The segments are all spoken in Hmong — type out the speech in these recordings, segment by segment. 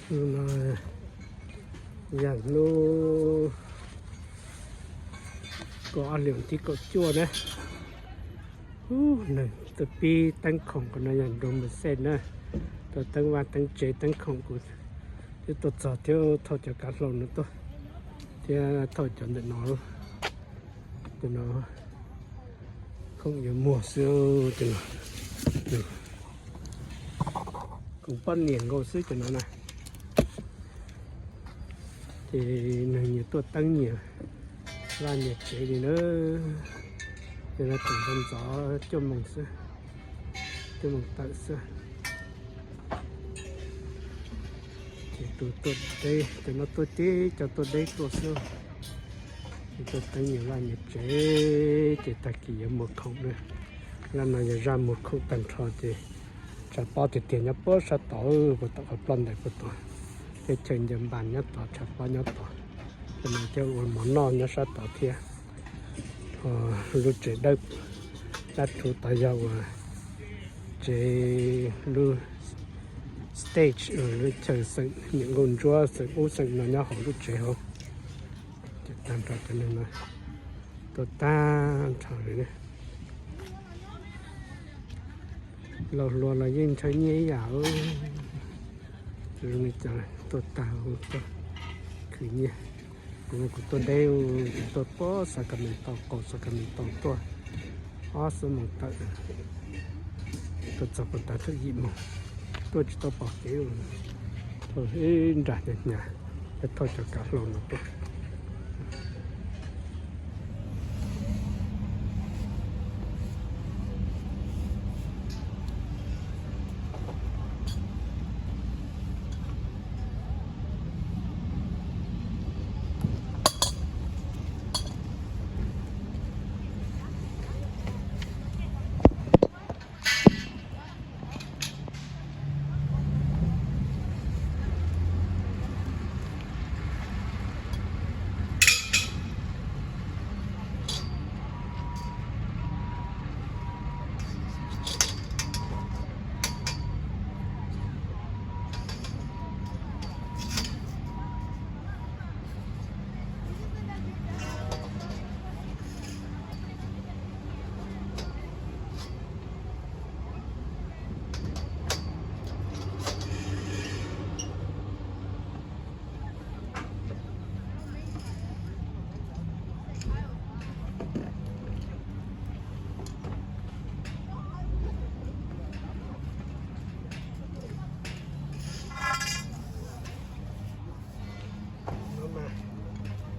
Hnub no yog hnub kaum ob hlis thib kaum cuaj na. Ub, neeg tuaj pib teeb khoom, qhov no yog nroog Merced na, tuaj teeb vaj teeb tsev teeb khoom. Kuv twb tuaj txog thiab thauj cov kav hlau no tuaj, thiab thauj cov ntawm no. Cov no khoom yuav muag xwb, cov no khoom poj niam nkaus xwb cov no na. Ces neeg nyias tuaj teeb nyias vaj nyias tsev li na. Ces no tseem ntxov ntxov cuaj moos xwb, cuaj moos tawm xwb. Ces tus tuaj deb, cov no tuaj tib co tuaj deb tuaj xwb. Ces tuaj teeb nyias vaj nyias tsev, ces tag kis yuav muag khoom na. Zaj no yog zaj muag khoom tag nrho ces tshav pob tiag tiag nyob puag sab tod, puag tom qhov ploj ntais puag tod. Teb chaws ncaws npas nyob tod, tshav pob nyob tod. Cov no thiab ua mov noj nyob sab tod thiab. Lub tsev dawb, dab rhuv tod yog uas tsev, lub stage, lub chaw xeem niam nkauj ntsuab xeem ub xeem no nyob hauv lub tsev hauv. Ces tag nrho cov neeg no tuaj tag nrho li. Laus hluas los yeej ntshaw nyiaj ib yam. Tuaj tag, tuaj khwv nyiaj. Kuv, kuv tuaj deb, kuv tuaj puag Sacramento, qaum Sacramento tuaj, ob xuab moos tawm, tuaj txog puag ta thawj yim moos, tuaj tsis tau pom kev, tuaj ib nra hnyav hnyav, thauj cov kav hlau no tuaj.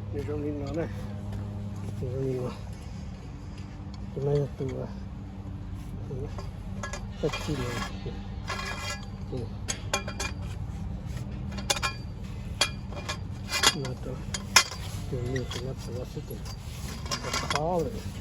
Nws zoo li no na, nws zoo li no. Tus no yog tus tag kis no, no rau tus nws tus no tuav xwb ces khob lawm.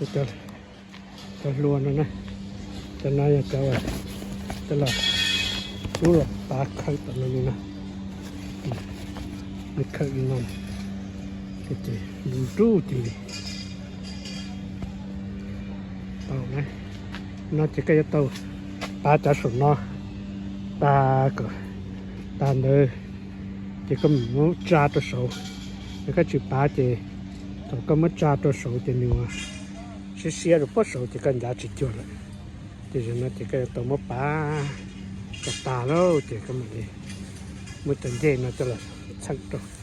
Cov, cov hlua no na, cov no yog cov, cov los rub los pav khawm tom no li no, nws khawm li no, ces nws rub cia li tau na. No ces koj yuav tau pav cov saum no tag kom tag ntawd, ces koj mam muab tsa rau saud. Yog koj tsis pav ces thaum koj muab tsa rau saud ces nws siab siab rau pob saud ces koj ncav tsis cuag lawm. Ces zaum no ces koj yuav tau muab pav kom tag lawm ces koj mam li muab cov ncej no coj los txheem rau.